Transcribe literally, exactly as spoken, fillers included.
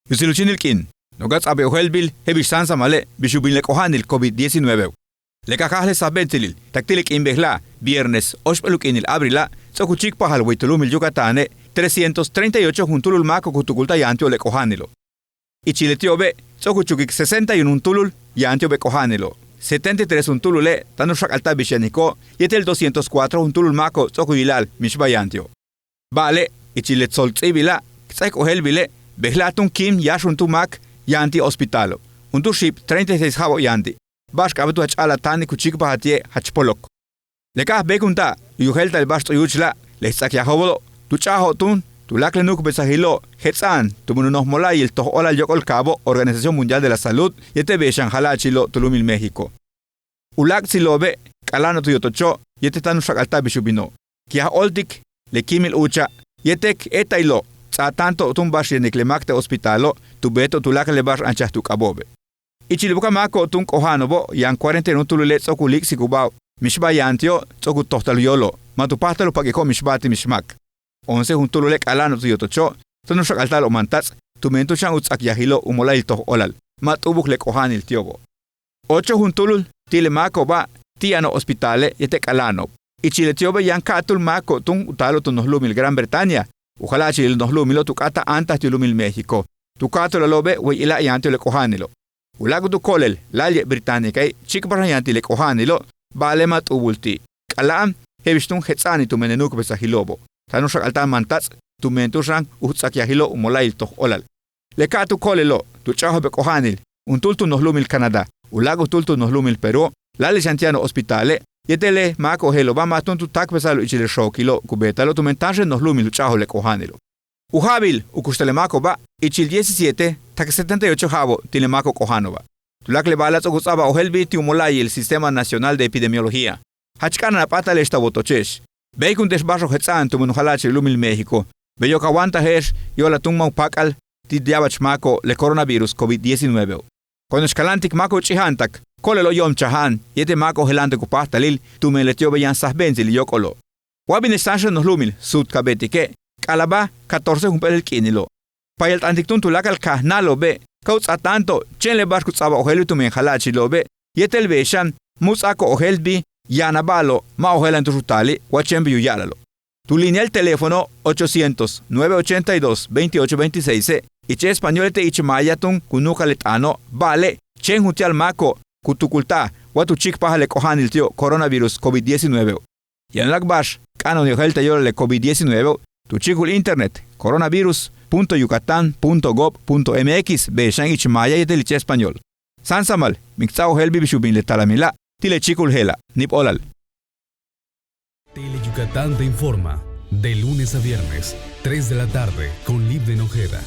Yutsil u chíinil k'iin, nook a ts'a'abey ojéeltbil je'el bix sáansamale' bix u bin le k'oja'anil covid diecinueve. Le kajk'ajle' sajbe'entsilil tak ti' le k'iin bejla'a' viernes óoxp'éel u k'iinil abrila' ts'o'ok u chíikpajal way tu lu'umil Yucatane' trescientos treinta y ocho juntúulul máako'ob ku tukulta'al yaan ti'ob le k'oja'anilo'. Ichil leti'obe' ts'o'ok u chukik sesenta y uno juntúulul yaan ti'ob le k'oja'anilo', setenta y tres juntúulule' táan u xak'alta'al bix yaniko'ob yéetel doscientos cuatro juntúulul máako'ob ts'o'ok u yila'al mixba'al yaan ti'ob. Ba'ale' ichil le tsolts'íibila' k ts'áaik ojéeltbile' bejla'a' túun kíim yáax juntúul máak yaan ti' hospitalo', juntúul xi'ib treinta y seis ja'abo'ob yaan ti'. Ba'ax k'a'abéet u jach a'ala'al táanil ku chíikpajal ti'e' jach polok. Le ka'aj beekunta'a' u yojéelta'al ba'ax ts'o'okole' le ts'áak yajo'obolo' tu ch'a'ajo'ob túun tuláakal le nu'ukbesajilo'ob jets'a'an tumen u noj mola'ayil toj óolal yóok'ol kaabo'ob Organización Mundial de la Salud yéetel bey xan jala'achilo' tu lu'umil México. U láak'tsilo'obe' k'ala'ano'ob tu yotocho' yéetel táan u xak'alta'al bix u bino'ob. Ki'aj óoltik le kíimil úucha' yéetel k éeta'aylo'ob ts'aatáanto'ob túun ba'ax yanik le máak te' hospitalo' tu beeto'ob tuláakal le ba'ax anchaj tu k'abo'obe'. Ichil u buka'aj máako'ob túun k'oja'ano'obo' yaan cuarenta y uno juntúulule' ts'o'ok u líik'sik u ba'al mixba'al yaan ti'ob ts'o'ok u tojtal u yóolo'ob ma' tu páajtal u pak'iko'ob mixba'al ti' mix máak. Once juntúulule' k'ala'ano'ob tu yotocho' táan u xak'alta'al u mantats' tumen tu'ux xan u ts'áak yajilo'ob u mola'ayil toj óolal ma' t'u'ubuk le k'oja'anil ti'obo'. Ocho juntúulul ti' le máako'oba' ti' yano'ob hospitale' yéetel k'ala'ano'ob. Ichil leti'obe' yaan ka'atúul máako'ob túun u taalo'ob tu noj lu'umil Gran Bretaña, u jala'achil le noj lu'umilo'ob tu k'áat a áantaj ti' u lu'umil México. Tu ka'atúulalo'obe' way ila'a' yaan ti'ob le k'oja'anilo'. U láak'ubul tu ko'olel láayli'e' Británicae' chíikpajal xan yaan ti' le k'oja'anilo', ba'ale' ma' t'u'ubul ti'. K'ala'an je'el bix túun jets'a'anil tumen le nu'ukbesajilo'obo'. Táan u xak'alta'al mantats' tumen tu'ux xan u ts'áak yajilo'ob u mola'ayil toj óolal. Le ka'atúul ko'olelo' tu ch'a'ajo'ob le k'oja'anil juntúul tu noj lu'umil Canadá, u láak'ub juntúul tu noj lu'umil Perú, láayli' xan ti' yano'ob hospitale' yéetel le máako'ob je'elo'oba' ma' túun tu táakpesa'alo'ob ichil le xookilo'ob ku beeta'alo' tumen táanxel noj lu'umil u ch'a'ajol le k'oja'anilo'. U ja'abil u kuxtal le máako'oba' ichil diecisiete tak setenta y ocho ja'abo'ob ti' le máako'ob k'oja'ano'oba'. Tuláakal le ba'ala' ts'o'ok u ts'a'abal ojéeltbil ti' u mola'ayil Sistema Nacional de Epidemiología. Jach k'a'ana'an a p'áatale'ex ta wotoche'ex. Béeykunte'ex ba'axo'ob jets'a'an tumen u jala'achil u lu'umil México. Beyo' ka wantaje'ex yo'olal túun ma' u páak'al ti' ya'abach máako'ob le coronavirus covid diecinueveo'. Ko'one'ex kaláantik máako'ob ch'ija'antak, ko'olelo'ob yo'omchaja'an yéetel máako'ob jela'antak u páajtalil tumen leti'obe' yaan sajbe'entsil yóok'olo'. Wa bine'ex táanxel noj lu'umil suut ka beetike' k'a'ala'aba' catorce jump'éelel k'iinilo'. Payalt'antik túun tuláakal kaajnáalo'obe' ka u ts'aatáanto'ob chéen le ba'ax ku ts'a'abal ojéelbil tumen jala'achilo'obe' yéetel bey xan ma' u ts'áako'ob ojéeltbil yaan a ba'alo'ob ma' ojéela'an tu'ux u taali' wa chéen bey u ya'alalo'. Tu lineal teléfono ochocientos nueve ochenta y dos veintiocho veintiseise' ich español yéetel ich maaya túun ku nu'uka'al le t'aano', ba'ale' chéen juntúul máako'ob ku tukulta'al wa tu chíikpajal le k'oja'anil ti'ob coronavirus covid diecinueveo'. Yaan uláak' ba'ax k'a'ana'an u yojéelta'al yo'olal le covid diecinueveo' tu chíikul internet coronavirus punto yucatán punto gob punto mx bey xan ich maaya yéetel ich español. Sáansamal, míin k ts'áa ojéelbil bix u bin le talamila' ti' le chíikul je'ela'. Níib óolal. Tele Yucatán te informa de lunes a viernes, tres de la tarde, con Livden Ojeda.